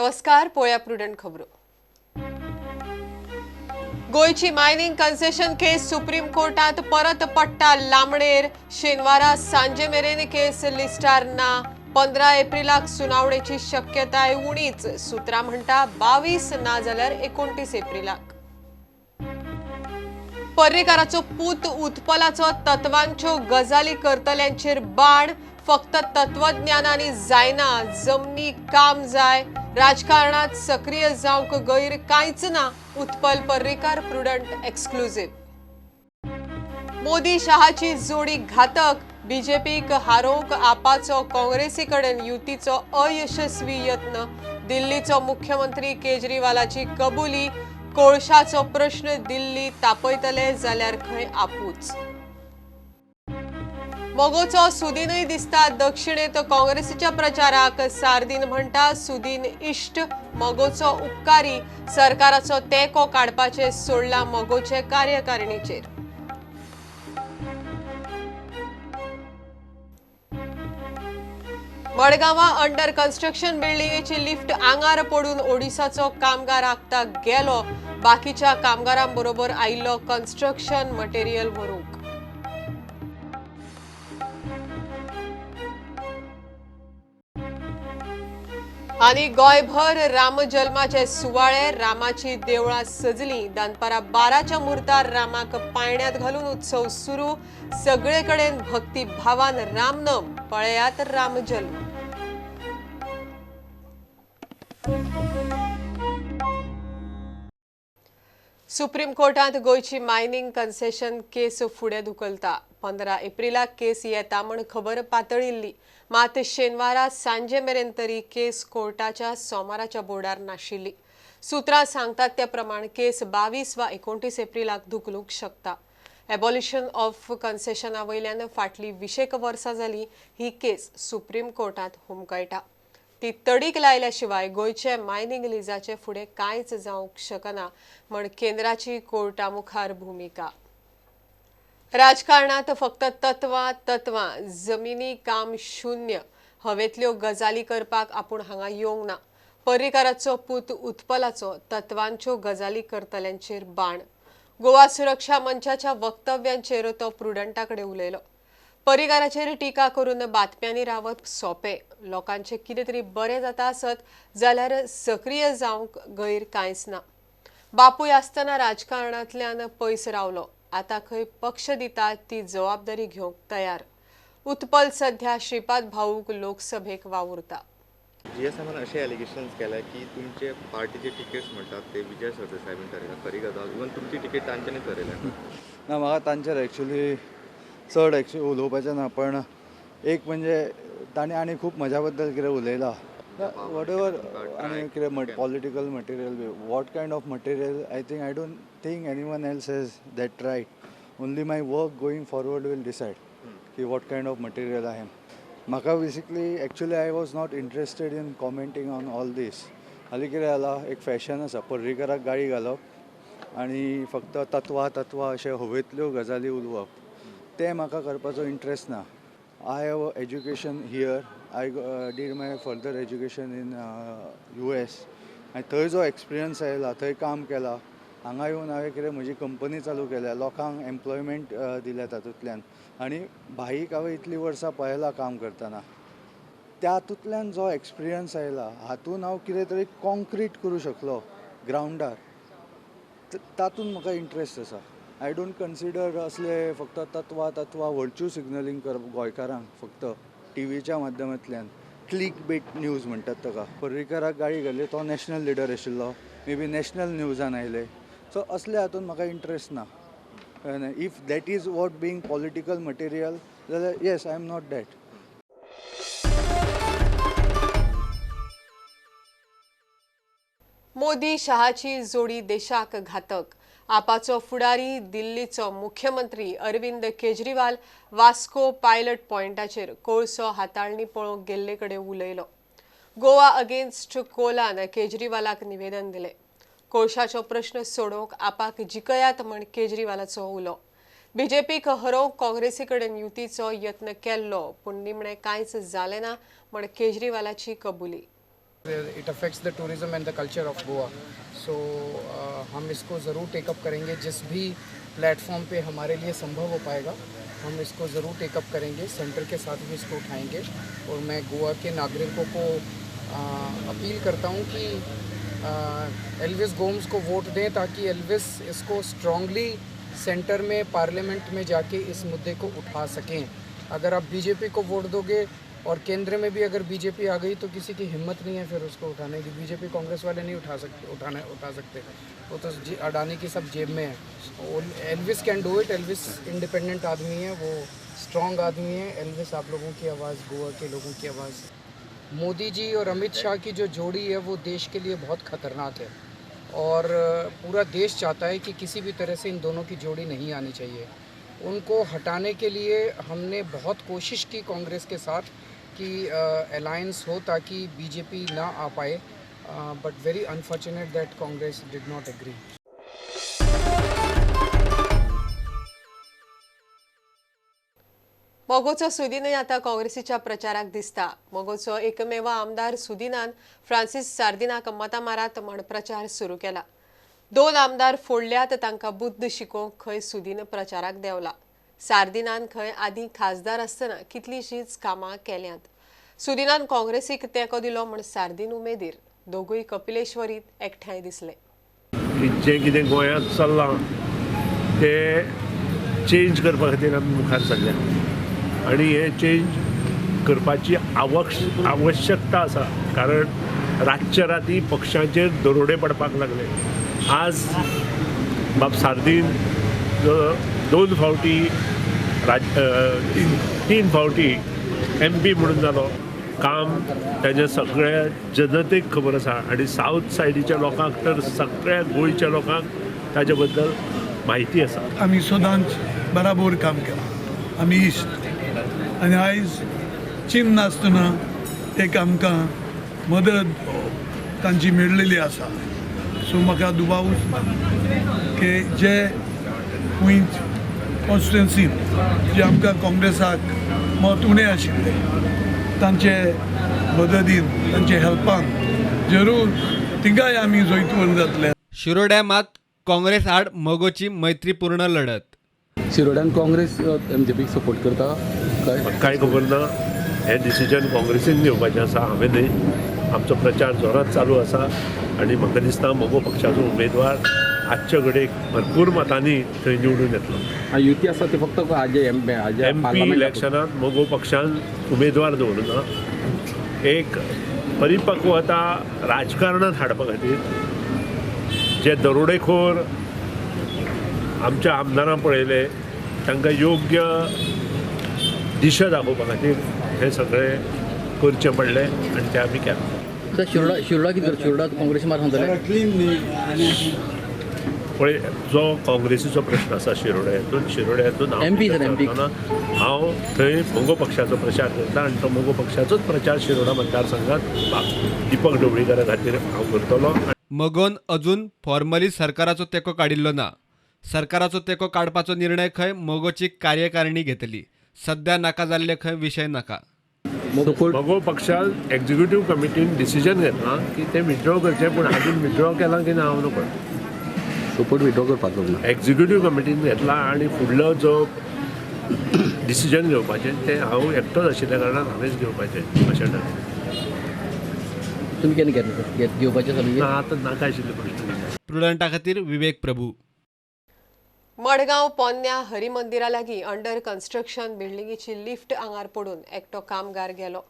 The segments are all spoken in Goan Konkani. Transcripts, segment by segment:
नमस्कार, पोळया प्रुडंट खबरो. गोंयची मायनिंग कन्सेशन केस सुप्रीम कोर्टात परत पडटा लांबणेर. शेनवारा सांजे मेरेन केस लिस्टार ना. 15 एप्रिलाक सुनावणेची शक्यताय उणीच. सूत्रां म्हणटा 22 ना जाल्यार 29 एप्रिलाक. पर्रीकाराचो पूत उत्पलाचो तत्वांच्यो गजाली करतल्यांचेर बाण. फक्त तत्वज्ञानांनी जायना, जमनी काम जाय. राजकारणात सक्रिय जावंक गैर कांयच ना. Utpal Parrikar Prudent exclusive. Modi शहाची जोडी घातक. बीजेपीक हारोवंक आपाचो काँग्रेसी कडेन युतीचो अयशस्वी यत्न. दिल्लीचो मुख्यमंत्री केजरीवालाची कबुली. कोळशाचो प्रश्न दिल्ली तापयतले जाल्यार खंय आपूच. मगोचो सुदीनय दिसता दक्षिणेत काँग्रेसीच्या प्रचाराक. सार्दीन म्हणटा सुदीन इश्ट, मगोचो उपकारी. सरकाराचो तेंको काडपाचे सोडला मगोचे कार्यकारिणीचेर. मडगांवां अंडर कन्स्ट्रक्शन बिल्डिंगेची लिफ्ट आंगार पडून ओडिसाचो कामगार आगता गेलो. बाकीच्या कामगारांबरोबर आयिल्लो कन्स्ट्रक्शन मटेरियल व्हरूंक. आनी गोंयभर रामजल्माचे सुवाळे. रामाची देवळां सजली. दनपारां 12च्या मुहूर्तार रामाक पायण्यात घालून उत्सव सुरू. सगळे कडेन भक्ती भावान रामनम. पळयात रामजल्म. सुप्रीम कोर्टात गोंयची मायनिंग कन्सेशन केस फुडें धुकलता. 15 एप्रिलाक केस येता म्हण खबर पातळिल्ली. मात शेनवारा सांजे मेरेन तरी केस कोर्टाच्या सोमाराच्या बोर्डार नाशिल्ली. सूत्रां सांगतात त्या प्रमाण केस 22 वा 29 एप्रिलाक धुकलूंक शकता. एबॉलिशन ऑफ कन्सेशना वयल्यान फाटली 20 वर्सां जाली ही केस सुप्रीम कोर्टात हुमकळटा. ती तडीक लायल्या शिवाय गोंयचे मायनिंग लिजाचे फुडें कांयच जावंक शकना म्हण केंद्राची कोर्टा मुखार भुमिका. राजकारणात फक्त तत्वां तत्वां, जमिनी काम शून्य. हवेतल्यो गजाली करपाक आपूण हांगा येवंक ना. पर्रीकाराचो पूत उत्पलाचो तत्वांच्यो गजाली करतल्यांचेर बाण. गोवा सुरक्षा मंचाच्या वक्तव्यांचेर तो प्रुडंटा कडेन उलयलो. पर्रीकाराचेर टिका करून बातम्यांनी रावप सोंपें. लोकांचें कितें तरी बरें जाता आसत जाल्यार सक्रिय जावंक गैर कांयच ना. बापूय आसतना राजकारणांतल्यान पयस रावलो. आतां खंय पक्ष दिता ती जबाबदारी घेवंक तयार. उत्पल सध्या श्रीपाद भाऊक लोकसभेक वावुरता. जीएसएमान अशे एलिगेशन्स केले की तुमचे पार्टीचे तिकेट्स म्हणटात ते विजय सरदेसायबीन ठरयला. खरी गजाल? इवन तुमची तिकेट तांच्यांनी ठरयल्या. ना, म्हाका तांचेर एक्चुली चड एक्चुली उलोवपाचें ना, पण एक म्हणजे तांणी आनी खूब म्हज्या बद्दल कितें उलयलां, what ever, आनी कितें political material B, what kind of material, I think I don't think anyone else has that right. Only my work going forward will decide की what kind of material I am. म्हाका basically actually I was not interested in commenting on all this. हालीं कितें जालां, एक फॅशन आसा पर्रीकराक गाळी घालप आनी फक्त तत्वां तत्वां अशें हवेंतल्यो गजाली उलोवप. तें म्हाका करपाचो इंट्रस्ट ना. I have education here. I did my further education in US आनी थंय जो एक्सपिरियन्स आयला, थंय काम केलां. हांगा येवन हांवें कितें म्हजी कंपनी चालू केल्या, लोकांक एम्प्लॉयमेंट दिल्या तातूंतल्यान. आनी भाईक हांवें इतलीं वर्सां पळयलां काम करतना. तातूंतल्यान जो एक्सपिरियन्स आयला हातून हांव कितें तरी कॉन्क्रीट करूं शकलो ग्रावंडार, तातूंत म्हाका इंट्रस्ट आसा. I don't consider असले फक्त तत्वां तत्वां वर्च्यू सिग्नलींग करप गोंयकारांक फक्त टीव्हीच्या माध्यमांतल्यान. क्लीक बेट न्यूज म्हणटात ताका. पर्रीकराक गाळी घाली, तो नॅशनल लिडर आशिल्लो, मे बी नॅशनल न्यूजान आयले. सो असले हातून म्हाका इंट्रस्ट ना. If that is what being political material जाल्यार yes, I am not that. Modi शहाची जोडी देशाक घातक. आपाचो फुडारी दिल्लीचो मुख्यमंत्री अरविंद केजरीवाल वास्को पायलट पॉयंटाचेर कोळसो हाताळणी पळोवंक गेल्ले कडेन उलयलो. गोवा अगेन्स्ट कोलान केजरीवालाक निवेदन दिलें. कोळशाचो प्रश्न सोडोवंक आपाक जिखयात म्हण केजरीवालाचो उलो. बीजेपीक हरोवंक काँग्रेसी कडेन युतीचो यत्न केल्लो, पूण निमणें कांयच जालें ना म्हण केजरीवालाची कबुली. It affects the tourism and the culture of Goa. So हम इसको ज़रूर टेकअप करेंगे, जिस भी प्लेटफॉर्म पे हमारे लिए संभव हो पाएगा हम इसको ज़रूर टेकअप करेंगे, सेंटर के साथ भी इसको उठाएंगे। और मैं गोवा के नागरिकों को अपील करता हूँ कि एल्विस गोम्स को वोट दें ताकि एल्विस इसको स्ट्रांगली सेंटर में, पार्लियामेंट में जाके इस मुद्दे को उठा सकें। अगर आप बीजेपी को वोट दोगे और केंद्र में भी अगर बीजेपी आ गई तो किसी की हिम्मत नहीं है फिर उसको उठाने की। बीजेपी कांग्रेस वाले नहीं उठा सकते, वो तो अडानी की सब जेब में है। Elvis can do it. Elvis independent Aadmi है, वो स्ट्रॉन्ग आदमी है। एल्विस आप लोगों की आवाज़, गोवा के लोगों की आवाज़। मोदी जी और अमित शाह की जो जोड़ी है वो देश के लिए बहुत ख़तरनाक है और पूरा देश चाहता है कि किसी भी तरह से इन दोनों की जोड़ी नहीं आनी चाहिए। उनको हटाने के लिए हमने बहुत कोशिश की कांग्रेस के साथ कि अलायंस हो ताकि बीजेपी ना आ पाए, but very unfortunate that Congress did not agree. मगोचो सुदीनय आतां काँग्रेसीच्या प्रचाराक दिसता। मगोचो एकमेव आमदार सुदीनान फ्रांसीस सार्दिनाक मतां मारात म्हण प्रचार सुरू केला। 2 आमदार फोडल्यात, तांकां बुद्द शिकोवंक खंय सुदीन प्रचाराक देंवला। सार्दिनान खंय आदीं खासदार आसतना कितलींशींच कामां केल्यांत। सुदीनान काँग्रेसीक तेंको दिलो म्हण सार्दीन उमेदीर। दोगूय कपिलेश्वरीत एकठांय दिसले। जें कितें गोंयांत चल्लां तें चेंज करपा खातीर आमी मुखार सरल्या आनी हें चेंज करपाची आवश्यकता आसा, कारण रातच्या राती पक्षांचेर दरोडे पडपाक लागले। आज बाब सार्दीन 2 फावटी 3 फावटी MP म्हणून जालो। काम ताजें सगळ्या जनतेक खबर आसा आनी सावथ सायडीच्या लोकांक तर सगळ्या गोंयच्या लोकांक ताजे बद्दल म्हायती आसा। आमी सदांच बराबर काम केलां, आमी इश्ट आनी आयज चिन्न नासतना एक आमकां मदत तांची मेळ्ळेली आसा। सो म्हाका दुबावूच ना की जे कुईंच कॉन्स्टिट्युएन्सीन जे आमकां काँग्रेसाक मत उणें आशिल्लें तांचे मदतीन, तांचे हेल्पान जरूर तिंगाय आमी जैतवंत जातले। शिरोड्या मात काँग्रेस आड मगोची मैत्रीपूर्ण लढत। शिरोड्यान काँग्रेस एमजेपीक सपोर्ट करता काय खबर ना, हें डिसिजन काँग्रेसीन घेवपाचें आसा, हांवें न्हय। आमचो प्रचार जोरात चालू आसा आनी म्हाका दिसता मगो पक्षाचो उमेदवार आजच्या घडयेक भरपूर मतांनी थंय निवडून येतलो। युती आसा ती फक्त MP इलेक्शनात मगो पक्षान उमेदवार दवरूना, एक परिपक्वता राजकारणात हाडपा खातीर जे दरोडेखोर आमच्या आमदारां पळयले तांकां योग्य दिशा दाखोवपा खातीर हें सगळें करचें पडलें आनी तें आमी केलां। सर, शिरोडा कितें शिरोडा काँग्रेस मार पळय, जो काँग्रेसीचो प्रश्न आसा शिरोड्या हितून, शिरोड्या हितून हांव थंय मगो पक्षाचो प्रचार करता आनी तो मगो पक्षाचोच प्रचार शिरोडा मतदारसंघात दीपक ढवळीकारा खातीर हांव करतलो। मगोन अजून फॉर्मली सरकाराचो तेंको काडिल्लो ना। सरकाराचो तेंको काडपाचो निर्णय खंय मगोची कार्यकारिणी घेतली। सध्या नाका जाल्ले खंय विशय नाका। मगो पक्षान एक्झिक्युटीव कमिटीन डिसिजन घेतलां की ते विथड्रॉ करचे, पूण अजून विथड्रॉ केलां की ना हांव नकळ। सपोर्ट विथड्रॉ करपाचो ना एक्झिक्युटीव कमिटीन घेतला आनी फुडलो जो डिसिजन घेवपाचें तें हांव एकटोच आशिल्ल्या कारणान हांवेंच घेवपाचें अशें ठरलें। तुमी केन्ना घेतलें घेवपाचें? ना, आतां नाका आशिल्ले प्रश्न। प्रुडंटा खातीर विवेक प्रभू। मडगांव पोन्न्या हरिमंदिरा लागीं अंडर कन्स्ट्रक्शन बिल्डिंगेची लिफ्ट आंगार पडून एकटो कामगार गेलो।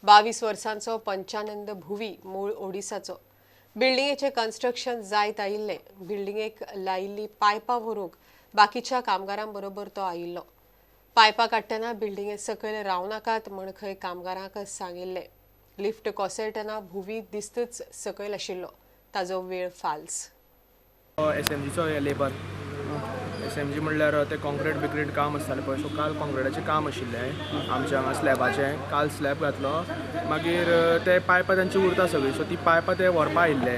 22 वर्सांचो पंचानंद भुवी मूळ ओडिसाचो। बिल्डिंगेचें कन्स्ट्रक्शन जायत आयिल्लें। बिल्डिंगेक लायिल्ली पायपां व्हरूंक बाकीच्या कामगारां बरोबर तो आयिल्लो। पायपां काडटना बिल्डिंगे सकयल रावनाकात म्हण खंय कामगारांक सांगिल्लें। लिफ्ट कोसळटना भुवी दिस्तच सकयल आशिल्लो, ताजो वेळ फाल्स। SMGचो लेबर, SMG म्हणल्यार ते कॉन्क्रीट बिक्रीट काम आसतालें पळय, सो काल कॉन्क्रिटाचें काम आशिल्लें आमच्या हांगा स्लॅबाचें, काल स्लॅब घातलो, मागीर ते पायपां तांची उरता सगळीं, सो ती पायपां ते व्हरपा आयिल्ले।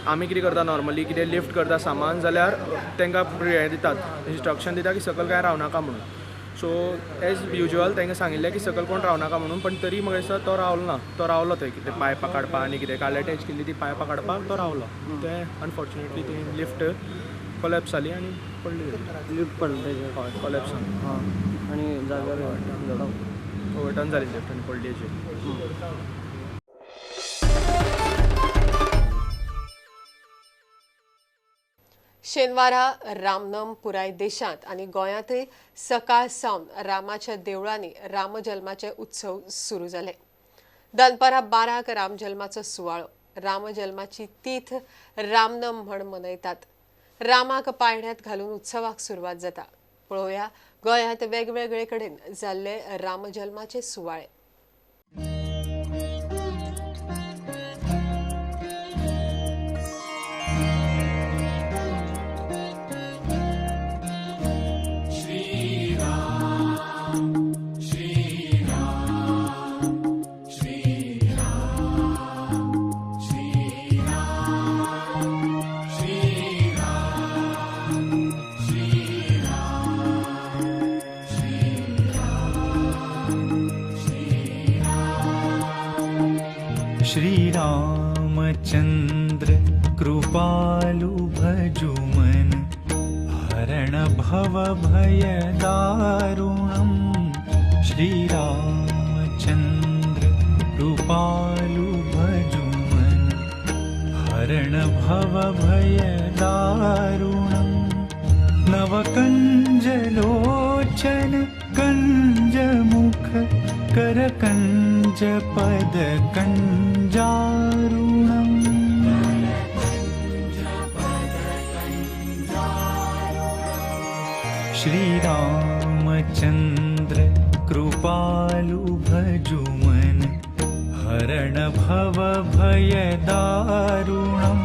आमी कितें करता नॉर्मली, कितें लिफ्ट करता सामान जाल्यार तांकां हें दितात, इन्स्ट्रक्शन दिता की सकयल कांय रावनाका म्हणून। सो एज युज्युअल तांकां सांगिल्लें की सकयल कोण रावनाका म्हणून, पण तरी म्हाका दिसता तो रावलो ना, तो रावलो थंय कितें पायपां काडपाक आनी कितें काल एटॅच केल्ली ती पायपां काडपाक तो रावलो. तें अनफॉर्च्युनेटली ती लिफ्ट कोलॅप्स जाली आनी पडली. लिफ्ट पडली? हय, कोलॅप्स आनी जाग्यार ओवरटर्न जाली लिफ्ट आनी पडली हेजेर. शेनवारा रामनम पुराय देशांत आनी गोंयांतय सकाळ सावन रामाच्या देवळांनी रामजल्माचे उत्सव सुरू जाले. दनपारां 12 रामजल्माचो सुवाळो, रामजल्माची तीथ रामनम म्हण मनयतात. रामाक पाळण्यांत घालून उत्सवाक सुरवात जाता. पळोवया गोंयांत वेगवेगळे कडेन जाल्ले रामजल्माचे सुवाळे. श्रीरामचंद्र कृपालु भजुमन हरण भव भय दारुणं. श्रीरामचंद्र कृपालु भजुमन हरण भव भय दारुणं. नवकंजलोचन कंजमुख करकंज पद कंजारुणं. श्रीरामचंद्र कृपालु भजुमन हरण भव भय दारुणं.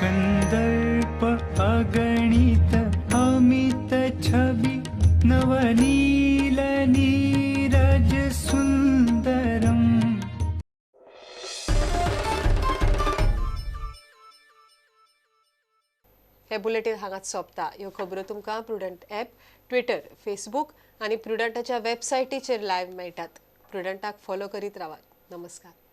कंदर्प अगणित अमित छवि नवनील नीरज सुंदरम. हे बुलेटीन हांगाच सोंपता. ह्यो खबरो तुमकां प्रुडंट ॲप, ट्विटर, फेसबूक आनी प्रुडंटाच्या वेबसायटीचेर लायव्ह मेळटात. प्रुडंटाक फॉलो करीत रावात. नमस्कार.